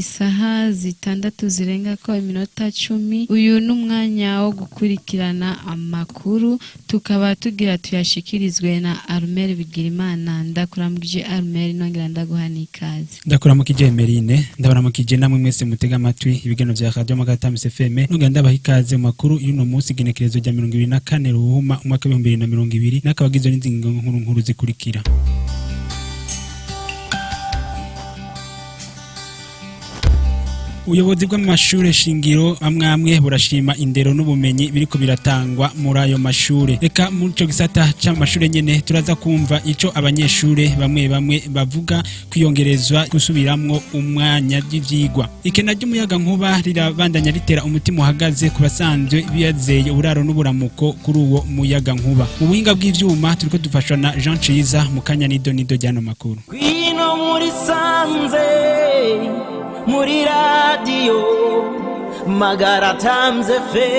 Isaha 6 zirengako iminota 10. Uyu n'umwanya wo gukurikirana amakuru, tukaba tugira tuyashikirizwe na Armel Bigirimana. Ndakuramukije Armel, nongera ndaguha n'ikaze. Ndakuramukije Merine, ndabaramukije namwe mwese mutega amatwi ibiganiro vya Radio Magatamu FM, nongera ndabaha ikaze mu makuru y'uno munsi, igenekerezo rya 24 Ruhuma umwaka 2020, n'akabagizwe n'ingingo nkuru nkuru zikurikira. Ubuyobozi bw'amashure shingiro amwamwe burashima indero n'ubumenyi biriko biratangwa muri ayo mashure. Reka muri ico gisata c'amashure nyene turaza kumva ico abanyeshure bamwe bamwe bavuga kwiyongerezwa gusubiramwo umwanya ry'ivyigwa. Ikena ry'umuyaga nkuba rirabandanya ritera umutima uhagaze ku basanzwe bizeye uburaro n'uburamuko kuri uwo muyaga nkuba. Mu buhinga bw'ivyuma turiko dufashwa na Jean Ciza. Mu kanya nido nido ryano makuru. Kwino muri sanze muri radiyo Magara Times FM.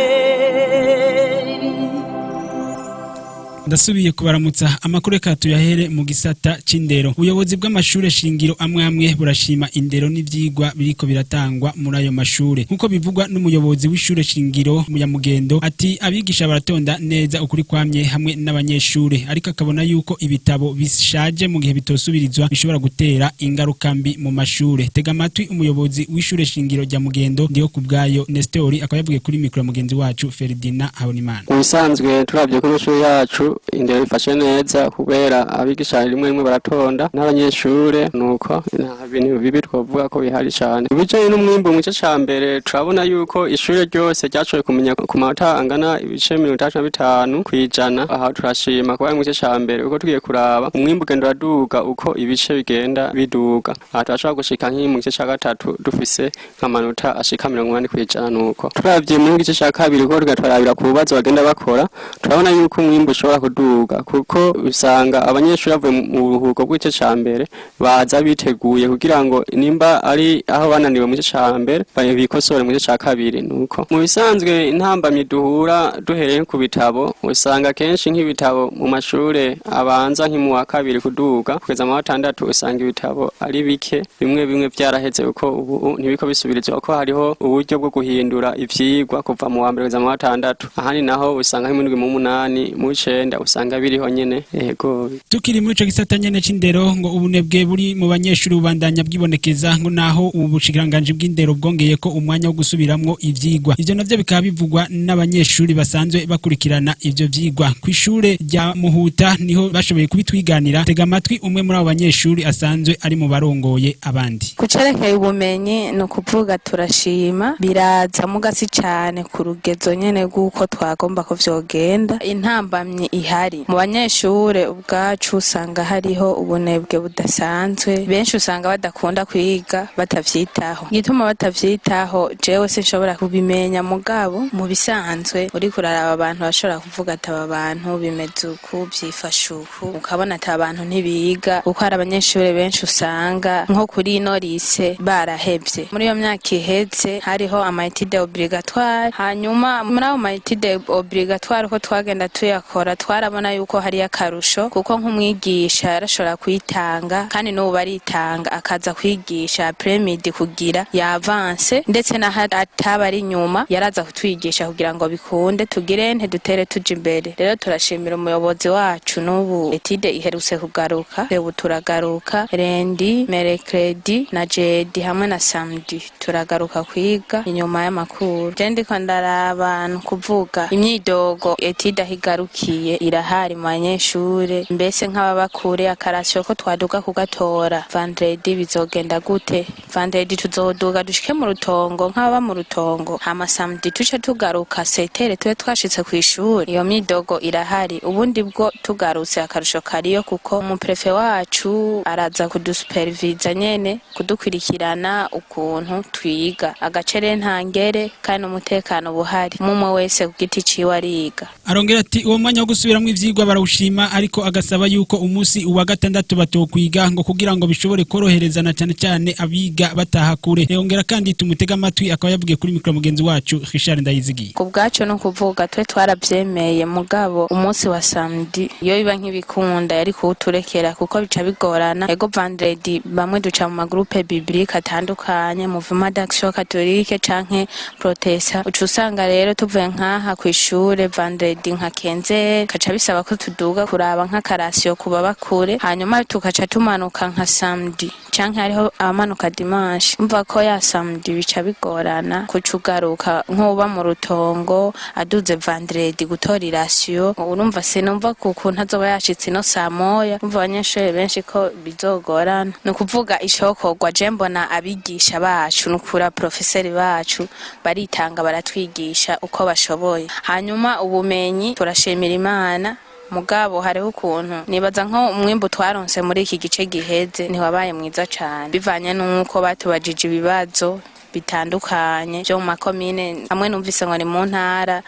Ndasubiye kubaramutsa. Amakuru reka tuyahere mu gisata c'indero. Ubuyobozi bw'amashure shingiro amwe amwe burashima indero n'ivyigwa biriko biratangwa muri ayo mashure, nk'uko bivugwa n'umuyobozi w'ishure shingiro ya Mugendo. Ati abigisha baratonda neza ukuri kwamye hamwe n'abanyeshure, ariko akabona yuko ibitabo bishaje mu gihe bitosubirizwa bishobora gutera ingaruka mbi mu mashure. Tega amatwi umuyobozi w'ishure shingiro rya Mugendo, Ndiho Kubwayo Nestori, akaba yavugiye kuri mikoro mugenzi wacu Ferdinand Habonimana. Mu bisanzwe turavye ko amashuri yacu indero ifashe neza, kubera abigisha rimwe rimwe baratonda n'abanyeshure, nuko nta bintu bibi twovuga ko bihari cane. Ibijanye n'umwimbu mu gice ca mbere, turabona yuko ishure ryose ryashoboye kumenya ku manota angana ibice 65%. Aha turashima kuba mu gice ca mbere, uko tugiye kuraba umwimbu ugenda uraduga uko ibice bigenda biduga. Aha turashobora gushika nk'i mu gice ca gatatu dufise nk'amanota ashika 80%. Nuko turavye mu gice ca kabiri, uko tugaturabira ku bibazo bagenda bakora, turabona yuko umwimbu ushobora kuduga, kuko usanga abanyeshuri bavuye mu buruhuko bw'igice ca mbere baza biteguye kugira ngo nimba ari aho bananiwe mu gice ca mbere bikosore mu gice ca kabiri. Nuko mu bisanzwe intambamyi duhura, duhereye ku bitabo, usanga kenshi nk'ibitabo mu mashure abanza nki mu wa kabiri kuduga kugeza mu wa gatandatu, usanga ibitabo ari bike, bimwe bimwe vyaraheze, kuko ubu ntibiko bisubirizwa, ko hariho uburyo bwo guhindura ivyigwa kuva mu wa mbere kugeza mu wa gatandatu. Ahandi naho usanga nk'indwi, mu munani, mu w'icenda usanga biriho nyene, yego. Tukiri muri ico gisata nyene c'indero, ngo ubunebwe buri mu banyeshuri bubandanya bwibonekeza, ngo naho ubu bushikiranganji bw'indero bwongeye ko umwanya wo gusubiramwo ivyigwa. Ivyo navyo bikaba bivugwa n'abanyeshuri basanzwe bakurikirana ivyo vyigwa kw'ishure rya Muhuta, niho bashoboye kubitwiganira. Tega amatwi umwe muri abo banyeshuri asanzwe ari mu barongoye abandi. Kucerekeye ubumenyi, ni ukuvuga turashima, biraza mugasi cane ku rugezo nyene rw'uko twagomba ko vyogenda. Intambamyi ihari mu banyeshure ubwacu, usanga hariho ubunebwe budasanzwe. Benshi usanga badakunda kwiga, batavyitaho. Igituma batavyitaho jewe sinshobora kubimenya, mugabo mu bisanzwe uriko uraraba abantu bashobora kuvuga ati aba bantu bimeze uku, vyifashe uku, ukabona ati abantu ntibiga, kuko hari abanyeshure benshi usanga nko kuri ino lycée barahevye. Muri iyo myaka iheze hariho ama études obligatoire. Hanyuma muri ayo ma études obligatoire, uko twagenda tuyakora, twarabona yuko hariyo akarusho, kuko nk'umwigisha yarashobora kuyitanga, kandi n'ubu baritanga, akaza kwigisha après-midi kugira y'avance, ndetse n'aho ataba ari inyuma yaraza kutwigisha kugira ngo bikunde tugire ntidutere tuja imbere. Rero turashimira umuyobozi wacu. N'ubu étude iherutse kugaruka, ubu turagaruka lundi, mercredi na jeudi hamwe na samedi, turagaruka kwiga inyuma y'amakuru. Je ndiko ndaraba, ni ukuvuga imyidogo étude aho igarukiye irahari mu banyeshure, mbese nk'ababa kure, akarasyo ko twaduga kugatora vendredi bizogenda gute? Vendredi tuzoduga dushike mu Rutongo nk'ababa mu Rutongo, hama samedi tuce tugaruka 7h tube twashitse kw'ishuri. Iyo myidogo irahari. Ubundi bwo tugarutse akarusho kariyo, kuko umuprefe wacu araza kudusuperviza nyene, kudukurikirana ukuntu twiga, agacere ntangere, kandi umutekano buhari, mumwe wese ku giti ciwe ariga. Arongera ati uwo mwanya wo gusubira gusubiramwo ivyigwa barawushima, ariko agasaba yuko umunsi uwa gatandatu batokwiga ngo kugira ngo bishobore koroherezana, cyane cyane abiga bataha kure. Yongera kandi tumutega amatwi, akaba yavugiye kuri micro mugenzi wacu Richard Ndayizigiye. Ku bwacu no kuvuga twe twarabyemeye, mugabo umunsi wa samedi iyo biba nk'ibikunda yari kuwuturekera, kuko bica bigorana. Ego, vendredi bamwe duca mu ma groupes bibliques atandukanye, Mouvement d'Action Catholique canke Protestant. Uca usanga rero tuvuye nkaha kw'ishure vendredi nka 15h, kaca bisaba ko tuduga kuraba nk'aka ration kuba bakure, hanyuma tukaca tumanuka nka samedi canke hariho abamanuka dimanche. Umva ko ya samedi bica bigorana kuca ugaruka, nk'uba mu Rutongo aduze vendredi gutora i ration, urumva sinumva kukuntu azoba yashitse ino saa 1. Umva abanyeshuri benshi ko bizogorana. Ni ukuvuga icokorwa, je mbona abigisha bacu nukura profeseri bacu baritanga, baratwigisha uko bashoboye. Hanyuma ubumenyi turashimira Imana, mugabo hariho ukuntu nibaza nko umwimbu twaronse muri iki gice giheze ntiwabaye mwiza cane, bivanye n'uko batubajije ibibazo bitandukanye vyo mu makomine amwe, numvise ngo ni mu ntara,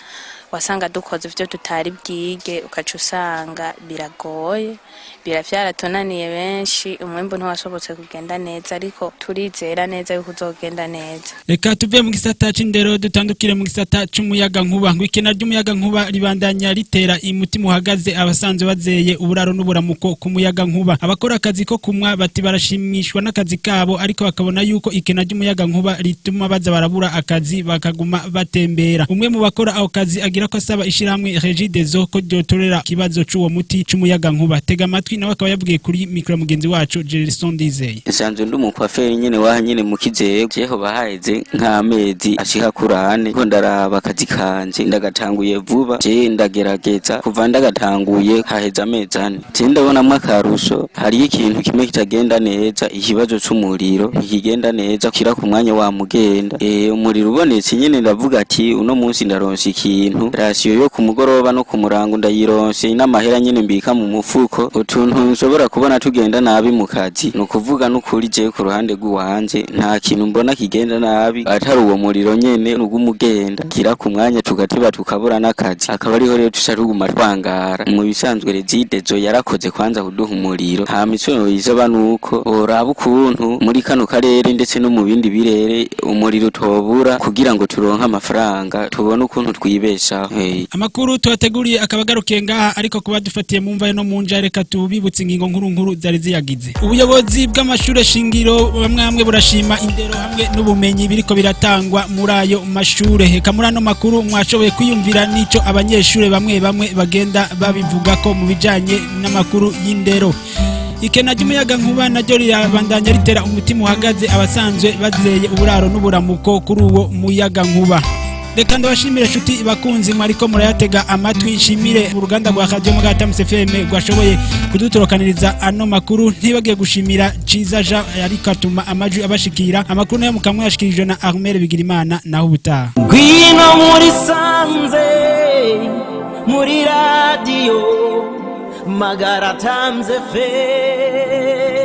wasanga dukoze ivyo tutari bwige, ukaca usanga biragoye, biravyaratunaniye benshi. Umwimbu ntiwashobotse kugenda neza, ariko turizera neza yuko uzogenda neza. Reka tuve mu gisata c'indero dutandukire mu gisata c'umuyaga nkuba. Ngo ikena ry'umuyaga nkuba ribandanya ritera umutima uhagaze abasanzwe bazeye uburaro n'uburamuko ku muyaga nkuba. Abakora akazi ko kumwa bati barashimishwa n'akazi kabo, ariko bakabona yuko ikena ry'umuyaga nkuba rituma baza barabura akazi, bakaguma batembera. Umwe mu bakora ako kazi agira ko asaba ishirahamwe Regideso ko ryotorera ikibazo c'uwo muti c'umuyaga nkuba. Tega amatwi, nawe akaba yavugiye kuri micro mugenzi wacu Gerson Ndizeye. Nsanzwe ndi umukwaferi nyene waha nyene mu Kizego. Jeho bahaheze nk'amezi ashika kuri 4 ko ndaraba akazi kanje ndagatanguye vuba. Je ndagerageza, kuva ndagatanguye haheze amezi 4, je ndabonamwo akarusho. Hariyo ikintu kimwe kitagenda neza, ikibazo c'umuriro ntikigenda neza kira ku mwanya wa mugenda. Umuriro ubonetse nyene ndavuga ati uno munsi ndaronse ikintu, ration yo ku mugoroba no ku murango ndayironse, n'amahera nyene mbika mu mufuko. Utuntu nshobora kubona tugenda nabi mu kazi, ni ukuvuga n'ukuri je ku ruhande rw'iwanje nta kintu mbona kigenda nabi atari uwo muriro nyene n'ugumugenda kira ku mwanya, tugateba tukabura n'akazi, akaba ariho rero tuca tuguma twangara. Mu bisanzwe Regideso yarakoze kwanza kuduha umuriro. Hama ico izoba nuko boraba ukuntu muri kano karere ndetse no mu bindi birere umuriro utobura, kugira ngo turonke amafaranga, tubone ukuntu twibeshaho. Amakuru tubateguriye akaba agarukiye ngaha, ariko kuba dufatiye mu mva no mu nja, reka tubibutse ingingo nkuru nkuru zari ziyagize. Ubuyobozi bw'amashure shingiro bamwe bamwe burashima indero hamwe n'ubumenyi biriko biratangwa muri ayo mashure. Heka muri ano makuru mwashoboye kwiyumvira n'ico abanyeshure bamwe bamwe bagenda babivuga ko mu bijanye n'amakuru y'indero. Ikena ry'umuyaga nkuba naryo rirabandanya ritera umutima uhagaze abasanzwe bazeye uburaro n'uburamuko kuri uwo muyaga nkuba. Reka ndabashimire nshuti bakunzi mwariko murayatega amatwi, nshimire uruganda rwa Radio Mugatamus FM rwashoboye kudutorokaniriza ano makuru, ntibagiye gushimira Ciza Jean ariko atuma amajwi abashikira. Amakuru nayo mukamwe yashikirijwe na Armel Bigirimana. Naho ubutaha. Ngwino muri sanze muri radiyo Magara Times FM.